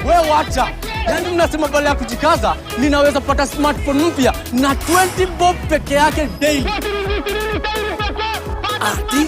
We wacha, yaani mnasema badala ya kujikaza ninaweza pata smartphone mpya na 20 bob peke yake daily. Ati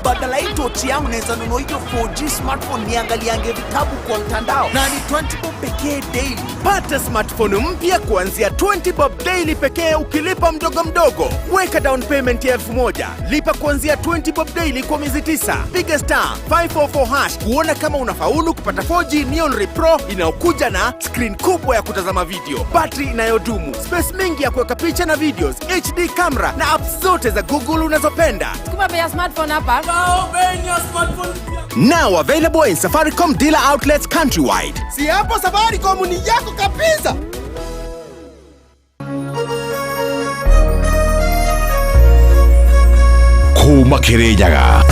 badala hii tochi yangu naweza nunua hiyo 4G smartphone niangaliange vitabu kwa mtandao na ni 20 bob pekee daily. Pata smartphone mpya kuanzia 20 bob daily pekee ukilipa mdogo mdogo. Weka down payment ya 1000, lipa kuanzia 20 bob daily kwa miezi 9. Piga *544# kuona kama unafaulu kupata 4G Neon Re Pro inayokuja na screen kubwa ya kutazama video, battery inayodumu, space mingi ya kuweka picha na videos, HD camera na apps zote za Google unazopenda. Sukuma bei ya smartphone hapa. Bao bei ya smartphone mpya. Now available in Safaricom dealer outlets countrywide. Si hapo Safaricom ni yako kabisa. Kuma Kirinyaga,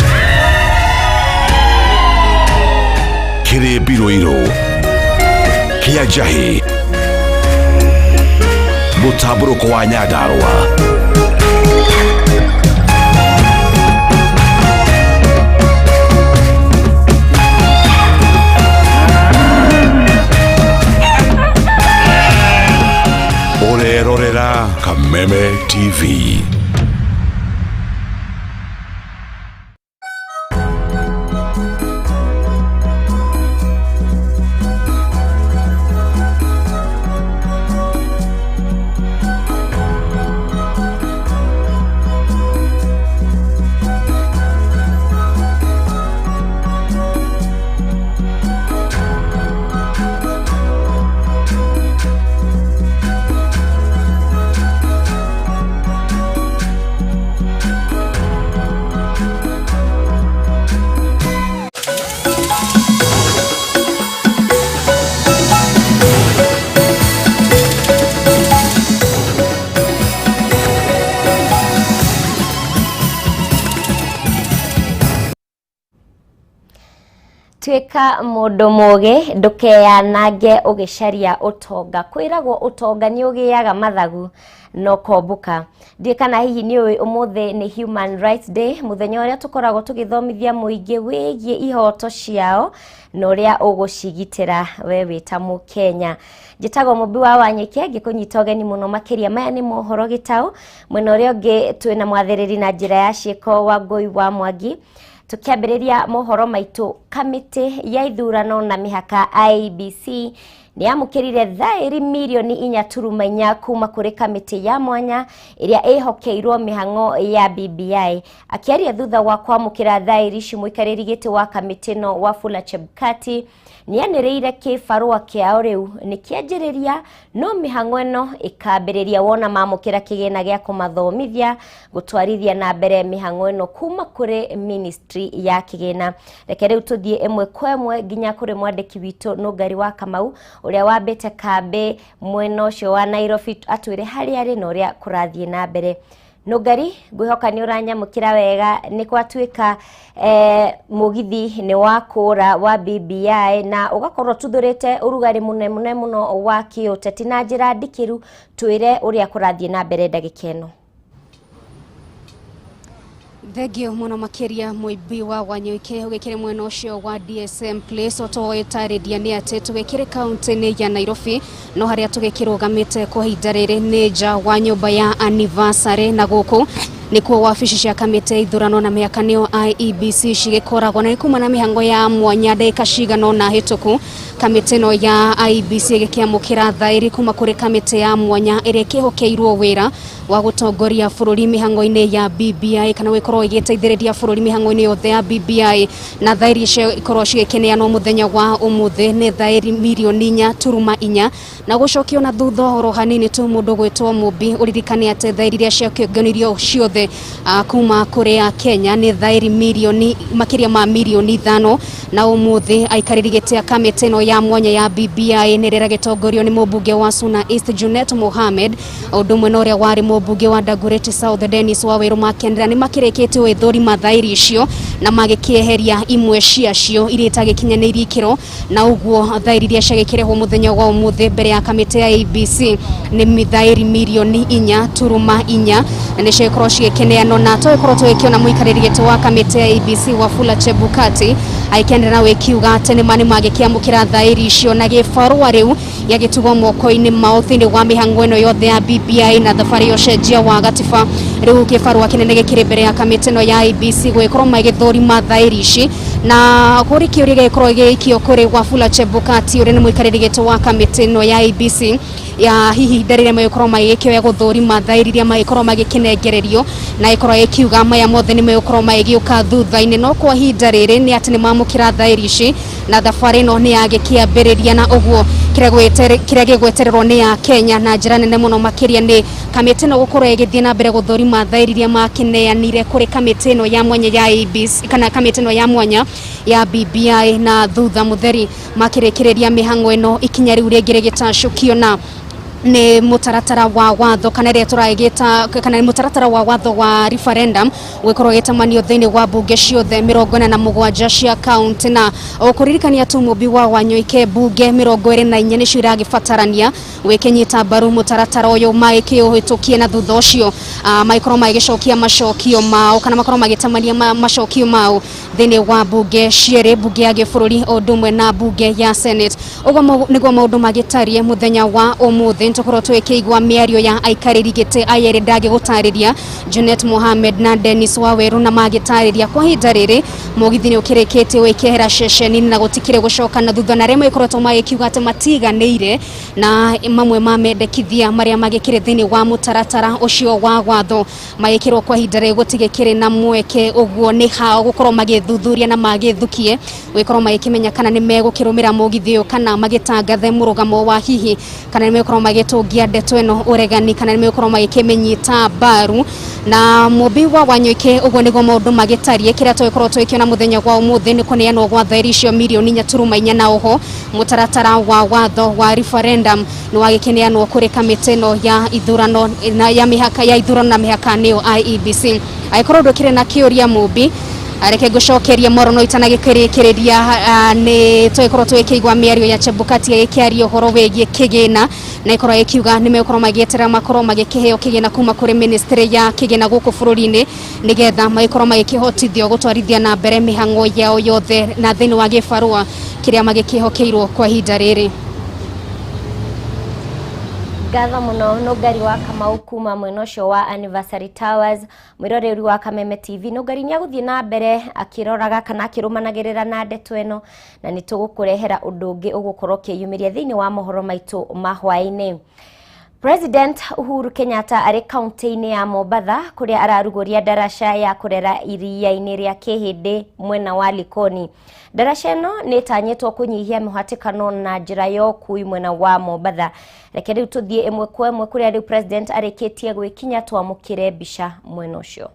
Kĩrĩmbi Rũirũ, Kĩa Njahĩ, mũtambũrũko wa Nyandarũa. Ũrerorera Kameme TV. Tuĩka mũndũ mũgĩ, ndũkeyanange ũgĩcaria ũtonga. Kwĩragwo ũtonga nĩ ũgĩaga mathagu no kombuka. Ndiũĩ kana hihi nĩ ũĩ ũmũthĩ nĩ Human Rights Day, mũthenya ũrĩa tũkoragwo tũgĩthomithia mũingĩ wĩgiĩ ihoto ciao na ũrĩa ũgũcigitĩra we wĩ ta mũkenya. Njĩtagwo Mũmbi wa Wanyĩke, ngĩkũnyita ũgeni mũno makĩria. Maya nĩ mohoro gĩtaũ. Mwena ũrĩa ũngĩ twĩna mwathĩrĩri na njĩra ya ciĩko wa Ngũi wa Mwangi. Tukiambĩrĩria mohoro maitũ, kamĩtĩ ya ithurano na mĩhaka IEBC nĩ yamũkĩrire thaĩri mirioni 4.4 kuma kũrĩ kamĩtĩ ya mwanya ĩrĩa ĩhokeirwo mĩhang'o ya BBI. Akĩaria thutha wa kwamũkĩra thaĩri ici, mũikarĩri gĩtĩ wa kamĩtĩ ĩno Wafula Chebukati nĩanĩrĩire kĩbarũa kĩao rĩu nĩ kĩanjĩrĩria, no mĩhang'o ĩno ĩkambĩrĩria wona mamũkĩra kĩgĩna gĩa kũmathomithia gũtwarithia na mbere mĩhang'o ĩno kuma kũrĩ ministry ya kĩgĩna. Reke rĩu tũthiĩ ĩmwe kwa ĩmwe nginya kũrĩ mwandĩki witũ Nũngari wa Kamau, ũrĩa wambĩte kambĩ mwena ũcio wa Nairobi, atwĩre harĩa arĩ na ũrĩa kũrathiĩ na mbere. Nũngari, ngwĩhoka nĩ ũranyamũkĩra wega. Nĩ gwatuĩka mũgithi nĩ wa kũra wa BBI na ũgakorwo tuthũrĩte ũrugarĩ mũnene mũno wa kĩũteti na njĩra ndikĩru. Twĩre ũrĩa kũrathiĩ na mbere ndagĩka ĩno. Thengio mũno makĩria, Mũimbi wa Wanyũike. Ũgĩkĩrĩ mwena ũcio wa DSM Place, otoĩtarĩria nĩ atĩ tũgĩkĩrĩ kaunti-inĩ ya Nairobi, no harĩa tũgĩkĩrũgamĩte kwa ihinda rĩrĩ nĩ nja wa nyũmba ya Anniversary, na gũkũ nĩkuo wabici cia kamĩtĩ ya ithurano na mĩhaka, nĩyo IEBC, cigĩkoragwo. Na nĩ kuma na mĩhango ya mwanya ndagĩka cigana ũna hĩtũku, kamĩtĩ ĩno ya IEBC ĩgĩkĩamũkĩra thaĩri kuma kũrĩ kamĩtĩ ya mwanya ĩrĩa ĩkĩhokeirwo wĩra wa gũtongoria bũrũri mĩhango-inĩ ya BBI, kana gũgĩkorwo ĩgĩteithĩrĩria bũrũri mĩhango-inĩ yothe ya BBI. Na thaĩri icio ikorwo cigĩkĩneanwo mũthenya wa ũmũthĩ nĩ thaĩri mirioni 4.4. Na gũcokio na thutha oro hanini tu, mũndũ gwĩtwo Mũmbi, ũririkane atĩ thaĩri iria ciakĩũnganirio ciothe kuma kũrĩ a Kenya nĩ thaĩri mirioni makĩria ma mirioni 5. Na ũmũthĩ aikarĩri gĩtĩ a kamĩtĩ ĩno ya mwanya ya BBI nĩ ĩrĩa ĩragĩtongorio nĩ mũmbunge wa Suna East Junet Mohamed, ũndũ ũmwe na ũrĩa warĩ mũmbunge wa Dagoretti South Dennis Waweru, makenera nĩ makĩrĩkĩtie gwĩthũrima thaĩri icio na magĩkĩeheria imwe ciacio iria itagĩkinyanĩirie ikĩro. Na ũguo thaĩri iria ciagĩkĩrehwo mũthenya wa ũmũthĩ mbere ya kamĩtĩ ya IEBC nĩ thaĩri mirioni 4.4, na nĩ cigĩkorwo cigĩkĩneanwo. Na tũgĩkorwo tũgĩkĩona mũikarĩri gĩtĩ wa kamĩtĩ ya IEBC Wafula Chebukati. Agĩkĩanĩrĩra wĩkiuga atĩ nĩma nĩmagĩkĩamũkĩra thaĩri icio na gĩbarũa rĩu gĩagĩtigwo moko-inĩ mao thĩinĩ wa mĩhang'o ĩno yothe ya BBI na thabarĩ ya ũcenjia wa gatiba. Rĩu gĩbarũa kĩnene gĩkĩrĩ mbere ya kamĩtĩ ĩno ya IEBC gũgĩkorwo magĩthũrima thaĩri ici, na kũrĩ kĩũria gĩgĩkorwo gĩgĩikio kũrĩ Wafula Chebukati ũrĩa nĩ mũikarĩri gĩtĩ wa kamĩtĩ ĩno ya IEBC ya hihi ihinda rĩrĩa magĩkorwo magĩgĩkĩoya gũthũrima thaĩri iria magĩkorwo magĩkĩnengererio, na ĩkorwo ĩkiuga maya mothe nĩ megũkorwo magĩgĩũka thutha-inĩ, no kwa ihinda rĩrĩ nĩ atĩ nĩ mamũkĩra thaĩri ici na thabarĩ ĩno nĩ yagĩkĩambĩrĩria, na ũguo kĩrĩa gĩgwetererwo nĩ ya Kenya na njĩra nene mũno makĩria nĩ kamĩtĩ ĩno gũkorwo ĩgĩthiĩ na mbere gũthũrima thaĩri iria makĩneanire kũrĩ kamĩtĩ ĩno ya mwanya ya IEBC kana kamĩtĩ ĩno ya mwanya ya BBI, na thutha mũtheri makĩrĩkĩrĩria mĩhang'o ĩno ikinya rĩu rĩngĩ rĩgĩtacũkio na nĩ mũtaratara wa watho kana ĩrĩa tũragĩta kana nĩ mũtaratara wa watho wa referendum ũgĩkorwo ũgĩtamanio thĩinĩ wa mbunge ciothe 47 cia kaunti. Na ũkũririkania tu mũmbi wa Wanyoike mbunge 24 nĩcio iragĩbatarania gwĩkĩnyita mbaru mũtaratara ũyũ magĩkĩũhĩtũkie, na thutha ũcio magĩkorwo magĩgĩcokia macokio mao kana makorwo magĩtamania macokio mao thĩinĩ wa mbunge cierĩ, mbunge ya gĩbũrũri o ũndũ ũmwe na mbunge ya Senate. Ũguo nĩguo maũndũ magĩtariĩ mũthenya wa ũmũthĩ. Nĩtũkorwo tũgĩkĩigua mĩario ya aikarĩri gĩtĩ aya erĩ ndangĩgũtarĩria, Junet Mohamed na Dennis Waweru, na magĩtarĩria kwa ihinda rĩrĩ mũgithi nĩ ũkĩrĩkĩtie gwĩkĩehera ceceni-inĩ na gũtikĩrĩ gũcoka na thutha, na arĩa magĩkoretwo magĩkiuga atĩ matiganĩire na mamwe ma mendekithia marĩa magĩkĩrĩ thĩinĩ wa mũtaratara ũcio wa watho magĩkĩrwo kwa ihinda rĩrĩ gũtigĩkĩrĩ na mweke, ũguo nĩ hao gũkorwo magĩthuthuria na magĩthukie gũgĩkorwo magĩkĩmenya kana nĩ megũkĩrũmĩra mũgithi ũyũ kana magĩtangathe mũrũgamo wa hihi kana nĩ megũkorwo magĩtũngia ndeto ĩno ũregani kana nĩ megũkorwo magĩkĩmĩnyita mbaru. Na mũmbi wa Wanyoike ũguo nĩguo maũndũ magĩtariĩ. Kĩrĩa tũgĩkorwo tũgĩkĩona mũthenya wa ũmũthĩ nĩ kũneanwo gwa thaĩri icio mirioni 4.4, na oho mũtaratara wa watho wa referendum nĩ wagĩkĩneanwo kũrĩ kamĩtĩ ĩno ya ithurano na ya mĩhaka ya ithurano na mĩhaka nĩyo IEBC. Angĩkorwo ndũkĩrĩ na kĩũria mũmbi, reke ngũcokerie moro no itanagĩkĩrĩkĩrĩria nĩ tũgĩkorwo tũgĩkĩigua mĩario ya Chebukati agĩkĩaria ũhoro wĩgiĩ kĩgĩna, na ĩkorwo ĩkiuga nĩ megũkorwo magĩeterera makorwo magĩkĩheo kĩgĩna kuma kũrĩ ministry ya kĩgĩna gũkũ bũrũri-inĩ nĩgetha magĩkorwo magĩkĩhotithio gũtwarithia na mbere mĩhang'o yao yothe na thĩinĩ wa gĩbarũa kĩrĩa magĩkĩhokeirwo kwa ihinda rĩrĩ. Ngatho mũno Nũngari wa Kamau kuma mwena ũcio wa Anniversary Towers, mwĩroreri wa Kameme TV. Nũngari nĩ agũthiĩ na mbere akĩroraga kana akĩrũmanagĩrĩra na ndeto ĩno, na nĩ tũgũkũrehera ũndũ ũngĩ ũgũkorwo ũkĩyumĩria thĩinĩ wa mohoro maitũ ma hwaĩ-inĩ. President Uhuru Kenyatta arĩ kaunti-inĩ ya Mombatha kũrĩa ararugũria ndaraca ya kũrera iria-inĩ rĩa Kĩhĩndĩ mwena wa Likoni. Ndaraca ĩno nĩ ĩtanyĩtwo kũnyihia mũhatĩkano na njĩra ya ũkui mwena wa Mombatha. Reke rĩu tũthiĩ ĩmwe kwa ĩmwe kũrĩa rĩu President arĩkĩtie gwĩkinya twamũkĩre mbica mwena ũcio.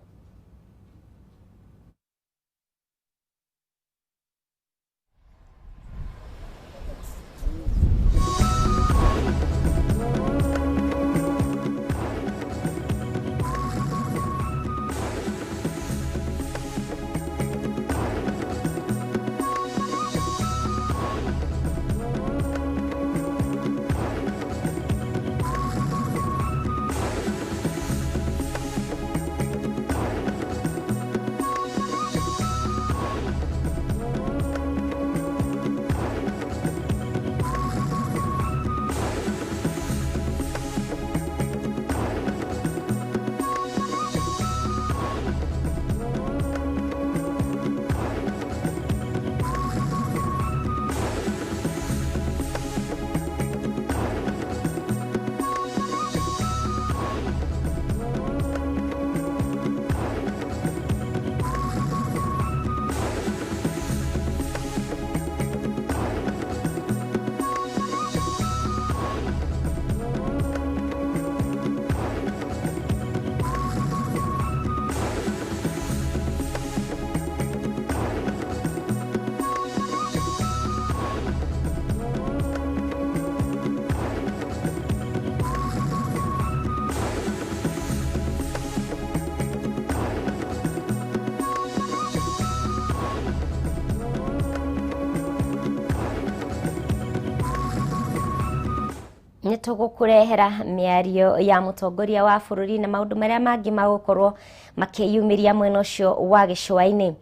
Nĩtũgũkũrehera mĩario ya mũtongoria wa bũrũri na maũndũ marĩa mangĩ magũkorwo makĩyumĩria mwena ũcio wa gĩcũa-inĩ.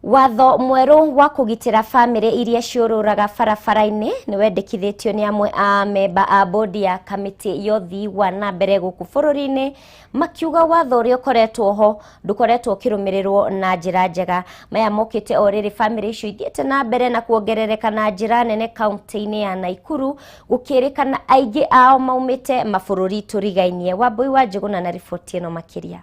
Watho mwerũ wa kũgitĩra bamĩrĩ iria ciũrũraga barabara-inĩ nĩ wendekithĩtio nĩ amwe a memba a bodi ya kamĩtĩ ya ũthii wa na mbere gũkũ bũrũri-inĩ, makiuga watho ũrĩa ũkoretwo ho ndũkoretwo ũkĩrũmĩrĩrwo na njĩra njega. Maya mokĩte o rĩrĩ bamĩrĩ icio ithiĩte na mbere na kuongerereka na njĩra nene kaunti-inĩ ya Naikuru, gũkĩrĩkana aingĩ ao maumĩte mabũrũri tũrigainie. Wambui wa Njũgũna na riboti ĩno makĩria.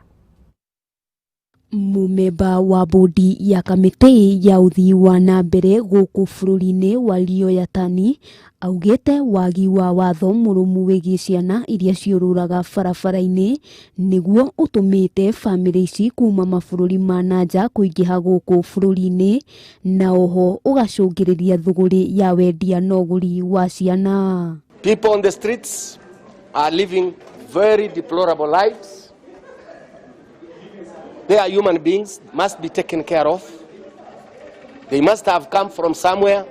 Mũmemba wa bodi ya kamĩtĩ ya ũthii wa na mbere gũkũ bũrũri-inĩ Wario Yatani augĩte wagi wa watho mũrũmu wĩgiĩ ciana iria ciũrũraga barabara-inĩ nĩguo ũtũmĩte bamĩrĩ ici kuma mabũrũri ma na nja kũingĩha gũkũ bũrũri-inĩ, na oho ũgacũngĩrĩria thũgũrĩ ya wendia na ũgũri wa ciana. People on the streets are living very deplorable lives. They are human beings, must be taken care of. They must have come from somewhere,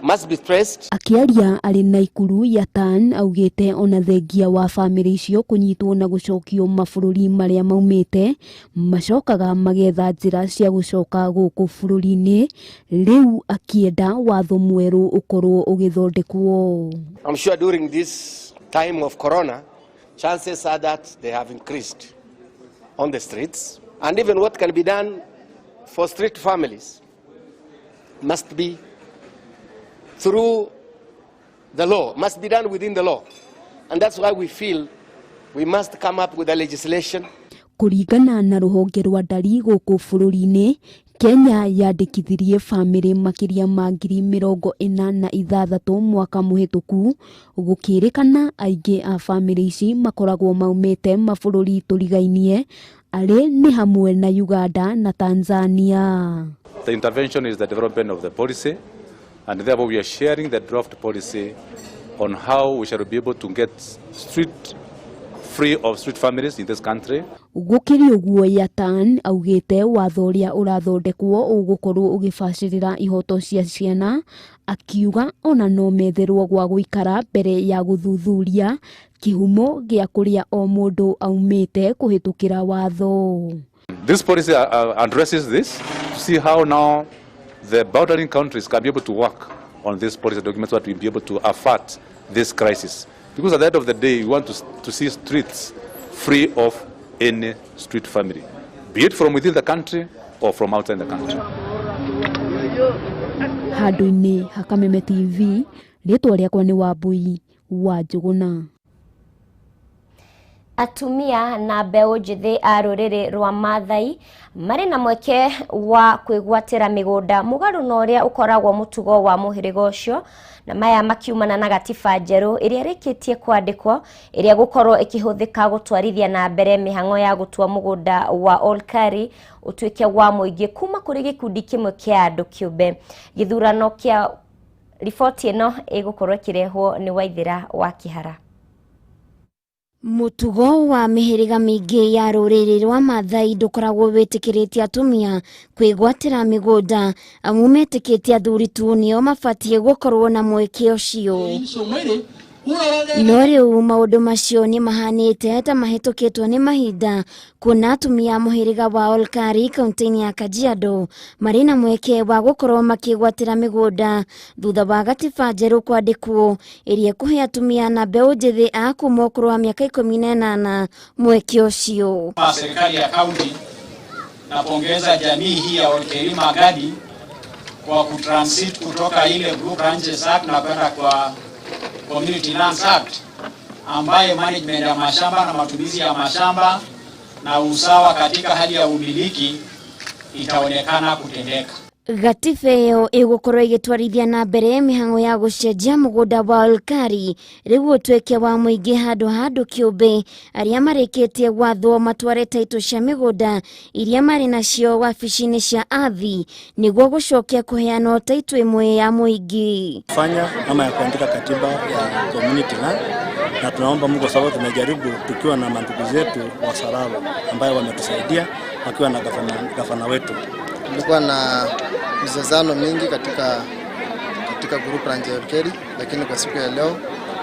must be traced. Akĩaria arĩ Naikuru, Yatan augĩte ona thengia wa bamĩrĩ icio kũnyitwo na gũcokio mabũrũri marĩa maumĩte, macokaga magetha njĩra cia gũcoka gũkũ bũrũri-inĩ, rĩu akĩenda watho mwerũ ũkorwo ũgĩthondekwo. I'm sure during this time of corona, chances are that they have increased on the streets. And even what can be done for street families must be through the law, must be done within the law. And that's why we feel we must come up with a legislation. Kũringana na rũhonge rwa ndari gũkũ bũrũri-inĩ, Kenya yandĩkithirie bamĩrĩ makĩria ma 46,000 mwaka mũhĩtũku, gũkĩrĩkana aingĩ a bamĩrĩ ici makoragwo maumĩte mabũrũri tũrigainie, arĩ nĩ hamwe na Uganda na Tanzania. The intervention is the development of the policy, and therefore we are sharing the draft policy on how we shall be able to get street free of street families in this country. Gũkĩrĩ ũguo, Yatan augĩte watho ũrĩa ũrathondekwo ũgũkorwo ũgĩbacĩrĩra ihoto cia ciana, akiuga ona no metherwo gwa gũikara mbere ya gũthuthuria kĩhumo gĩa kũrĩa o mũndũ aumĩte kũhĩtũkĩra watho. This policy addresses this to see how now the bordering countries can be able to work on this policy document so that we'll be able to avert this crisis. Because at the end of the day, we want to see streets free of any street family, be it from within the country or from outside the country. Handũ-inĩ ha Kameme TV, rĩtwa rĩakwa nĩ Wambui wa Njũgũna. Atumia na mbeũ njĩthĩ a rũrĩrĩ rwa Maathai marĩ na mweke wa kwĩgwatĩra mĩgũnda mũgarũ na ũrĩa ũkoragwo mũtugo wa mũhĩrĩga ũcio, na maya makiumana na gatiba njerũ ĩrĩa ĩrĩkĩtie kwandĩkwo ĩrĩa gũkorwo ĩkĩhũthĩka gũtwarithia na mbere mĩhang'o ya gũtua mũgũnda wa Olkari ũtuĩke wa mũingĩ kuma kũrĩ gĩkundi kĩmwe kĩa andũ kĩũmbe. Gĩthurano kĩa riboti ĩno ĩgũkorwo ĩkĩrehwo nĩ Waithĩra wa Kĩhara. Mũtugo wa mĩhĩrĩga mĩingĩ ya rũrĩrĩ rwa Maathai ndũkoragwo wĩtĩkĩrĩtie atumia kwĩgwatĩra mĩgũnda, amu metĩkĩtie athuri tu nĩo mabatiĩ gũkorwo na mweke ũcio. No rĩu maũndũ macio nĩ mahanĩte ta mahĩtũkĩtwo nĩ mahinda, kuona atumia a mũhĩrĩga wa Olkari kaunti-inĩ ya Kajiado marĩ na mweke wa gũkorwo makĩgwatĩra mĩgũnda thutha wa gatiba njerũ kwandĩkwo ĩrĩa ĩkũhe atumia na mbeũ njĩthĩ a kuma ũkũrũ wa mĩaka 18 mweke ũcio. Serikali ya kaunti napongeza jamii hii ya Olkeri Magadi kwa kutransit kutoka ile Group Ranches Act na kwenda kwa Community Lands Act, ambaye management ya mashamba na matumizi ya mashamba na usawa katika hali ya umiliki itaonekana kutendeka. Gatiba ĩyo ĩgũkorwo ĩgĩtwarithia na mbere mĩhang'o ya gũcenjia mũgũnda wa Olkari rĩu ũtuĩke wa mũingĩ handũ ha andũ kĩũmbe arĩa marĩkĩtie gwathwo matware taitũ cia mĩgũnda iria marĩ nacio wabici-inĩ cia ardhi nĩguo gũcokia kũheanwo taitũ ĩmwe ya mũingĩ. Fanya ama ya kuandika katiba ya community land, na tunaomba Mungu sababu tumejaribu tukiwa na mandugu zetu wa Sararo ambayo wametusaidia wakiwa na gavana wetu. Kulikuwa na mzozano mingi katika group ranch ya Olkeri, lakini kwa siku ya leo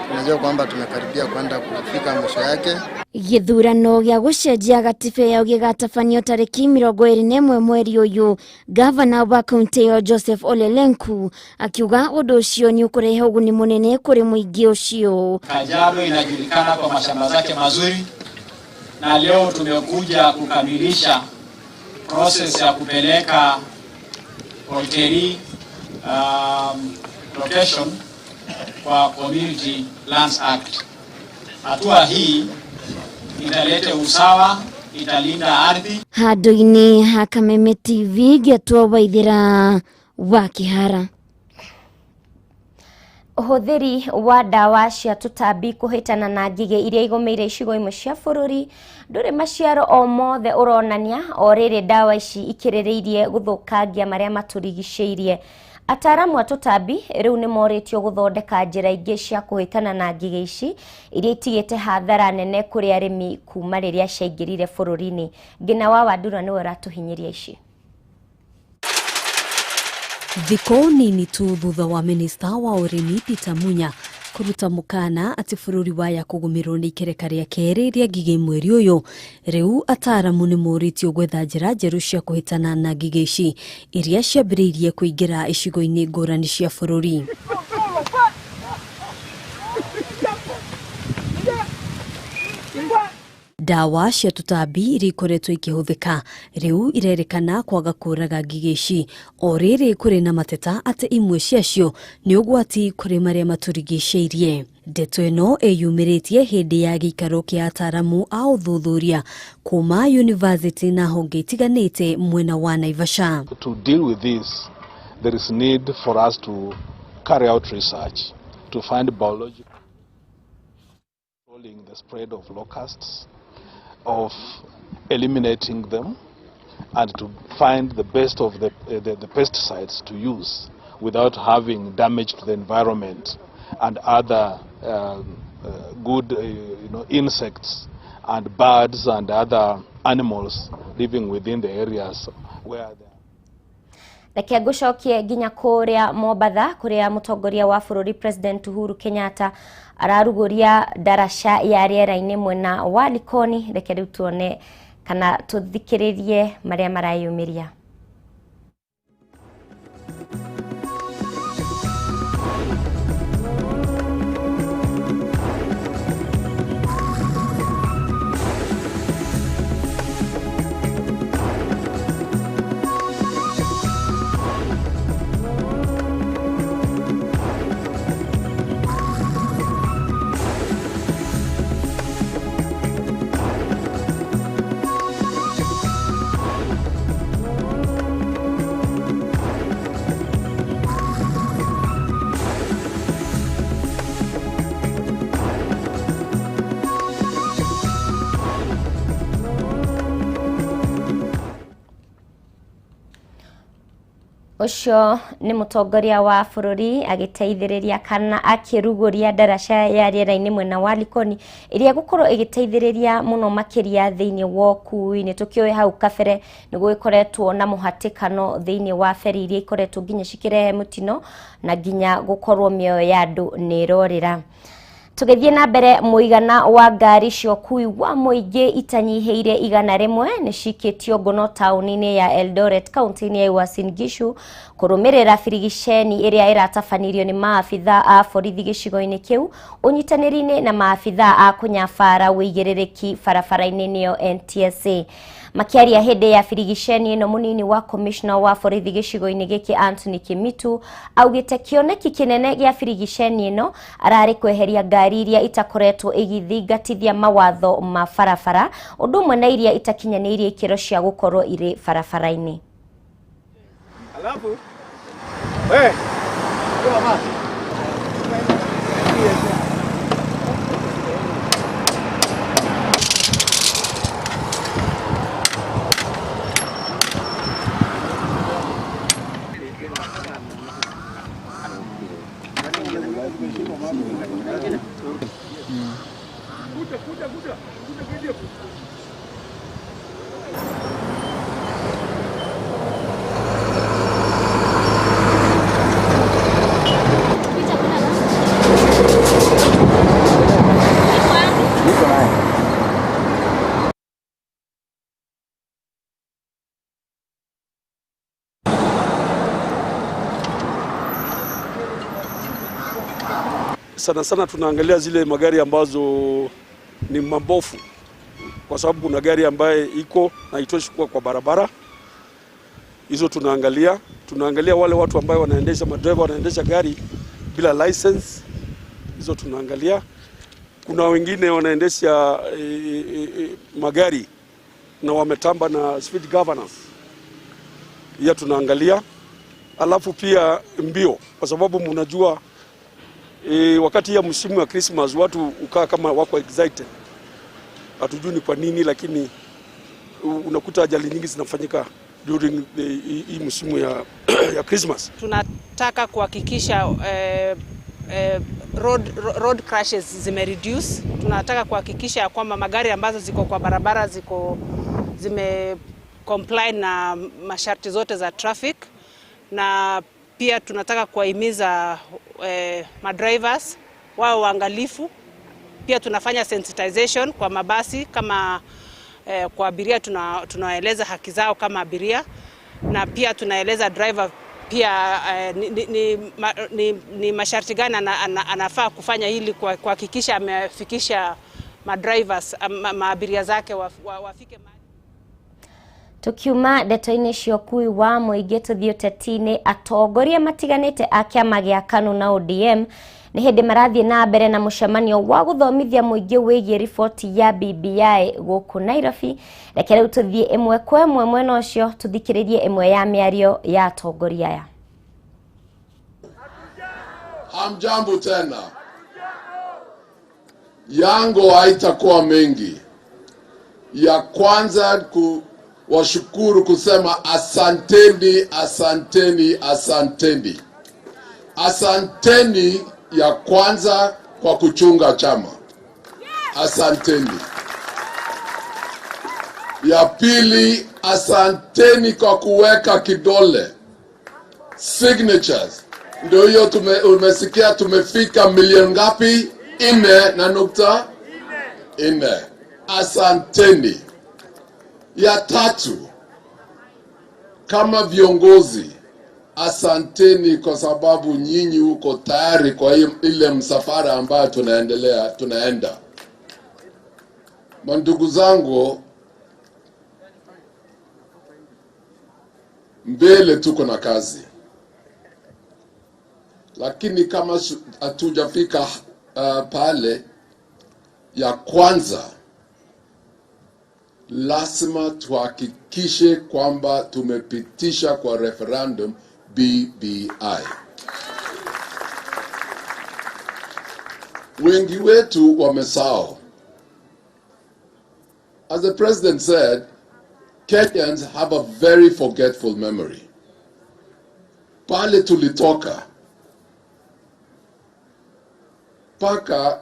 Tunajua kwamba tumekaribia kwenda kufika mwisho yake. Gĩthurano gĩa gũcenjia gatiba ĩyo gĩgatabanio tarĩki 21 mweri ũyũ. Gavana wa kaunti ĩyo Joseph Ole Lenku akiuga ũndũ ũcio nĩ ũkũrehe ũguni mũnene kũrĩ mũingĩ ũcio. Kajiado inajulikana kwa mashamba zake mazuri, na leo tumekuja kukamilisha process ya kupeleka Olteri location kwa Community Lands Act. Hatua hii italete usawa, italinda ardhi. Handũ-inĩ ha Kameme TV ngĩatwo Waithĩra wa Kĩhara. Ũhũthĩri wa ndawa cia tũtambi kũhĩtana na ngigĩ iria igũmĩire icigo imwe cia bũrũri ndũrĩ maciaro o mothe ũronania, o rĩrĩ ndawa ici ikĩrĩrĩirie gũthũkangia marĩa matũrigicĩirie. Ataaramu a tũtambi rĩu nĩ morĩtio gũthondeka njĩra ingĩ cia kũhĩtana na ngigĩ ici iria itigĩte hathara nene kũrĩ arĩmi kuma rĩrĩa ciaingĩrire bũrũri-inĩ. Ngina wa Wandura nĩwe ũratũhinyĩria ici. Thikũ nini tu thutha wa minista wa ũrĩmi Peter Munya kũruta mũkana atĩ bũrũri waya kũgũmĩrwo nĩ ikereka rĩa kerĩ rĩa ngigĩ mweri ũyũ, rĩu ataaramu nĩ morĩtio gwetha njĩra njerũ cia kũhĩtana na ngigĩ ici iria ciambĩrĩirie kũingĩra icigo-inĩ ngũrani cia bũrũri. Ndawa cia tũtambi iria ikoretwo ikĩhũthĩka rĩu irerĩkana kwaga kũraga ngigĩ ici, o rĩrĩ kũrĩ na mateta atĩ imwe ciacio nĩ ũgwati kũrĩ marĩa matũrigicĩirie. Ndeto ĩno ĩyumĩrĩtie hĩndĩ ya gĩikaro kĩa ataaramu a ũthuthuria kuma yunivasĩtĩ na honge itiganĩte mwena wa Naivasha. To deal with this, there is need for us to carry out research to find biological controlling the spread of locusts, of eliminating them, and to find the best of the pesticides to use without having damage to the environment and other good insects and birds and other animals living within the areas where they are. Reke ngũcokie nginya kũrĩa Mombatha kũrĩa mũtongoria wa bũrũri President Uhuru Kenyatta ararugũria ndaraca ya rĩera-inĩ mwena wa Likoni. Reke rĩu tuone kana tũthikĩrĩrie marĩa marayumĩria. Ũcio nĩ mũtongoria wa bũrũri agĩteithĩrĩria kana akĩrugũria ndaraca ya rĩera-inĩ mwena wa Likoni ĩrĩa ĩgũkorwo ĩgĩteithĩrĩria mũno makĩria thĩinĩ wa ũkui-inĩ. Tũkĩũĩ hau kabere nĩ gũgĩkoretwo na mũhatĩkano thĩinĩ wa beri iria ikoretwo nginya cikĩrehe mũtino na nginya gũkorwo mĩoyo ya andũ nĩ ĩrorĩra. Tũgĩthiĩ na mbere, mũigana wa ngari cia ũkui wa mũingĩ itanyihĩire 100 nĩ cikĩtio ngono taũni-inĩ ya Eldoret kaunti-inĩ ya Uasin Gishu kũrũmĩrĩra birigiceni ĩrĩa ĩratabanirio nĩ maabitha a borithi gĩcigo-inĩ kĩu ũnyitanĩri-inĩ na maabitha a kũnyabara wĩigĩrĩrĩki barabara-inĩ nĩyo NTSA. Makiaria hĩndĩ ya birigiceni ĩno, mũnini wa commissioner wa borithi gĩcigo-inĩ gĩkĩ Anthony Kimitu augĩte kĩoneki kĩnene gĩa birigiceni ĩno ararĩ kweheria ngari iria itakoretwo igĩthingatithia mawatho ma barabara ũndũ ũmwe na iria itakinyanĩirie ikĩro cia gũkorwo irĩ barabara-inĩ. Alafu we mama Sana sana tunaangalia zile magari ambazo ni mabofu, kwa sababu kuna gari ambaye iko na itoshi kuwa kwa barabara. Hizo tunaangalia. Tunaangalia wale watu ambao wanaendesha, madereva wanaendesha gari bila license, hizo tunaangalia. Kuna wengine wanaendesha magari na wametamba na speed governance, hiyo tunaangalia. Alafu pia mbio, kwa sababu mnajua wakati ya msimu wa Christmas watu ukaa kama wako excited, hatujui ni kwa nini, lakini unakuta ajali nyingi zinafanyika during hii msimu ya Christmas. Tunataka kuhakikisha road crashes zimereduce. Tunataka kuhakikisha kwamba magari ambazo ziko kwa barabara zime comply na masharti zote za traffic, na pia tunataka kuwahimiza madrivers wao waangalifu. Pia tunafanya sensitization kwa mabasi kama kwa abiria, tunaeleza haki zao kama abiria, na pia tunaeleza driver pia ni masharti gani anafaa kufanya ili kuhakikisha amefikisha madrivers maabiria zake wafike. Tukiuma ndeto-inĩ cia ũkui wa mũingĩ tũthiĩ ũteti-inĩ, atongoria matiganĩte a kĩama gĩa KANU na ODM nĩ hĩndĩ marathiĩ na mbere na mũcemanio wa gũthomithia mũingĩ wĩgiĩ riboti ya BBI gũkũ Nairobi. Reke rĩu tũthiĩ ĩmwe kwa ĩmwe mwena ũcio tũthikĩrĩrie ĩmwe ya mĩario ya atongoria aya. Hamjambo tena. Yango haitakuwa mengi. Ya kwanza washukuru kusema asanteni, asanteni, asanteni. Asanteni ya kwanza kwa kuchunga chama. Asanteni. Ya pili, asanteni kwa kuweka kidole. Signatures. Ndio hiyo umesikia tumefika milioni ngapi? 4.4. Asanteni. Ya tatu, kama viongozi, asanteni kwa sababu nyinyi uko tayari kwa ile msafara ambayo tunaenda. Mandugu zangu, mbele tuko na kazi. Lakini kama hatujafika pale, ya kwanza lazima tuhakikishe kwamba tumepitisha kwa referendum BBI. Wengi wetu wamesahau. As the president said, Kenyans have a very forgetful memory. Pale tulitoka, paka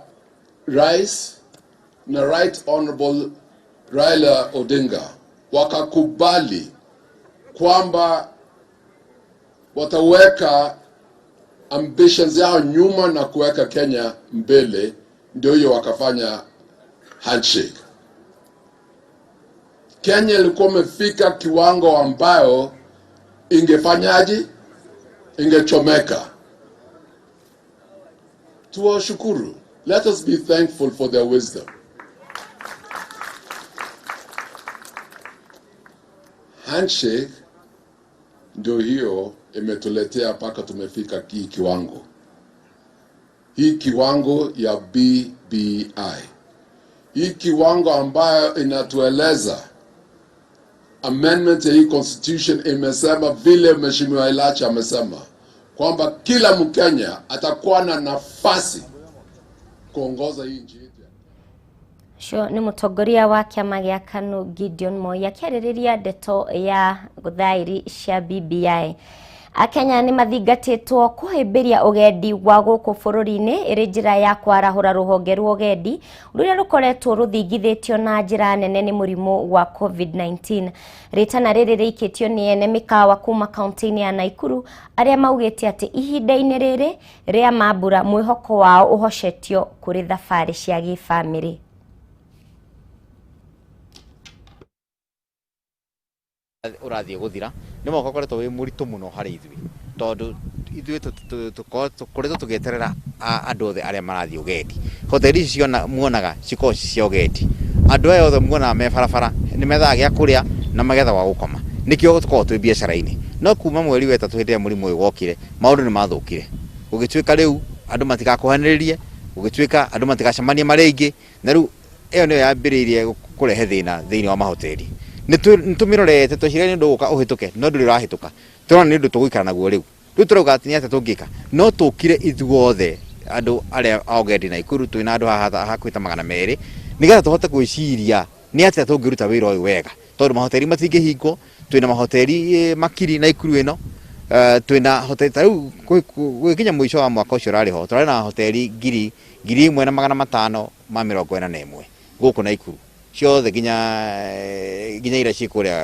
Rais na Right Honorable Raila Odinga wakakubali kwamba wataweka ambitions yao nyuma na kuweka Kenya mbele, ndio hiyo wakafanya handshake. Kenya ilikuwa imefika kiwango ambayo ingefanyaje? Ingechomeka. Tuwashukuru. Let us be thankful for their wisdom. Handshake ndio hiyo imetuletea mpaka tumefika hii kiwango. Hii kiwango ya BBI. Hii kiwango ambayo inatueleza amendment ya hii constitution imesema vile Mheshimiwa Ilachi amesema kwamba kila Mkenya atakuwa na nafasi kuongoza hii nchi yetu. Ũcio nĩ mũtongoria wa kĩama gĩa KANU Gideon Moi akĩarĩrĩria ndeto ya thaĩri cia BBI. Akenya nĩ mathingatĩtwo kũhĩmbĩria ũgendi wa gũkũ bũrũri-inĩ ĩrĩ njĩra ya kwarahũra rũhonge rwa ũgendi rũrĩa rũkoretwo rũthingithĩtio na njĩra nene nĩ mũrimũ wa COVID-19. Rĩtana rĩrĩ rĩikĩtio nĩ ene mĩkawa kuma kaunti-inĩ ya Naikuru arĩa maugĩte atĩ ihinda-inĩ rĩrĩ rĩa mambura mwĩhoko wao ũhocetio kũrĩ thabarĩ cia gĩbamĩrĩ. Ũrathiĩ gũthira nĩ mwaka ũkoretwo wĩ mũritũ mũno harĩ ithuĩ, Tondũ ithuĩ tũkoretwo tũgĩeterera andũ othe arĩa marathiĩ ũgendi. Hoteli ici ciona muonaga cikoragwo ci cia ũgendi. Andũ aya othe muonaga me barabara nĩ methaga gĩa kũrĩa na magetha gwa gũkoma. Nĩkĩo tũkoragwo twĩ biacara-inĩ. No kuma mweri wa ĩtatũ hĩndĩ ĩrĩa mũrimũ ũyũ wokire, maũndũ nĩ mathũkire. Gũgĩtuĩka rĩu andũ matigakuhanĩrĩrie, gũgĩtuĩka andũ matigacemanie marĩ aingĩ, na rĩu ĩyo nĩyo yambĩrĩirie kũrehe thĩna thĩinĩ wa mahoteli. Nĩ tũmĩrorete tweciragia nĩ ũndũ ũgũka ũhĩtũke, no ndũrĩ ũrahĩtũka. Tũrona nĩ ũndũ tũgũikara naguo rĩu. Rĩu tũrauga atĩ nĩ atĩa tũngĩka? No tũkire ithuothe andũ arĩa a ũgendi Naikuru, twĩna andũ haha hakuhĩ ta 200, nĩgetha tũhote gwĩciria nĩ atĩa tũngĩruta wĩra ũyũ wega. Tondũ mahoteli matingĩhingwo, twĩna mahoteli makiri Naikuru ĩno, twĩna hoteli ta rĩu gũgĩkinya mũico wa mwaka ũcio ũrarĩ ho, tũrarĩ na hoteli 1541 gũkũ Naikuru ciothe nginya iria ciĩ kũrĩa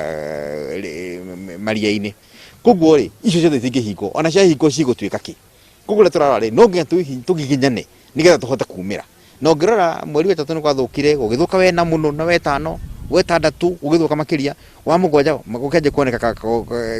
maria-inĩ. Koguo rĩ, icio ciothe itingĩhingwo, ona ciahingwo cigũtuĩka kĩ? Koguo rĩrĩa tũrarora rĩ, no nginya tũgiginyane nĩgetha tũhote kumĩra. Na ũngĩrora mweri wa ĩtatũ nĩ gwathũkire, gũgĩthũka wena mũno na wetano, wetandatũ gũgĩthũka makĩria, wa mũgwanja gũkĩanjia kuoneka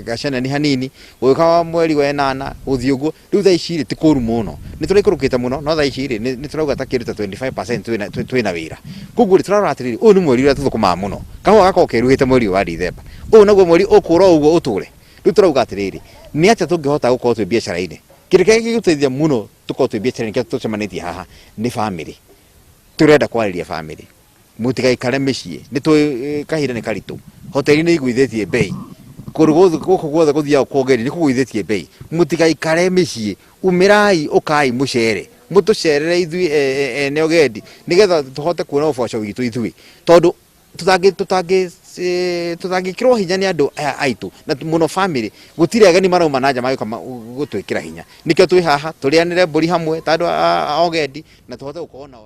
gaceneni hanini, gũgĩũka wa mweri wa ĩnana gũthiĩ ũguo. Rĩu thaa ici rĩ, ti kũru mũno, nĩ tũraikũrũkĩte mũno, no thaa ici rĩ, nĩ tũrauga ta kĩndũ ta 25% twĩna wĩra. Koguo rĩ, tũrarora atĩrĩrĩ, ũyũ nĩ mweri ũrĩa tũthũkũmaga mũno, kahũa gakoragwo keruhĩte mweri ũyũ wa Dithemba, ũyũ naguo mweri ũkũra o ũguo ũtũre. Rĩu tũrauga atĩrĩrĩ, nĩ atĩa tũngĩhota gũkorwo twĩ biacara-inĩ? Kĩndũ kĩrĩa gĩgũteithia mũno tũkorwo twĩ biacara-inĩ kĩrĩa tũcemanĩtie haha nĩ bamĩrĩ. Tũrenda kwarĩria bamĩrĩ, mũtigaikare mĩciĩ, nĩ tũĩ kahinda nĩ karitũ, hoteli nĩ igũithĩtie bei, kũndũ gũkũ guothe gũthiagwo kwa ũgendi nĩ kũgũithĩtie bei, mũtigaikare mĩciĩ, umĩrai ũkai mũcere, mũtũcerere ithuĩ ene ũgendi, nĩgetha tũhote kuona ũboco witũ ithuĩ, tondũ tũtangĩkĩrwo hinya nĩ andũ aya aitũ na mũno bamĩrĩ, gũtirĩ ageni marauma na nja magĩũka gũtwĩkĩra hinya. Nĩkĩo twĩ haha tũrĩanĩre mbũri hamwe ta andũ a ũgendi na tũhote gũkorwo na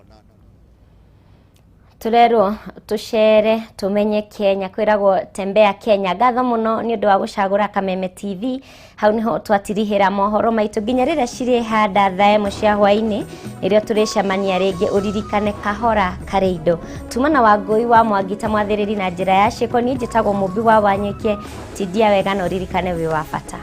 Tũrerwo tũcere tũmenye Kenya, kwĩragwo tembea Kenya. Ngatho mũno nĩ ũndũ wa gũcagũra Kameme TV. Hau niho twatirihĩra mohoro maitũ nginya rĩrĩa cirĩhanda thaa ĩmwe cia hwaĩ-inĩ, nĩrĩo tũrĩcemania rĩngĩ. Ũririkane kahora karĩ indo. Tuma na Wangũi wa Mwangi ta mwathĩrĩri na njĩra ya ciĩko. Niĩ njĩtagwo Mũmbi wa Wanyũike. Tindia wega na ũririkane wĩ wa bata.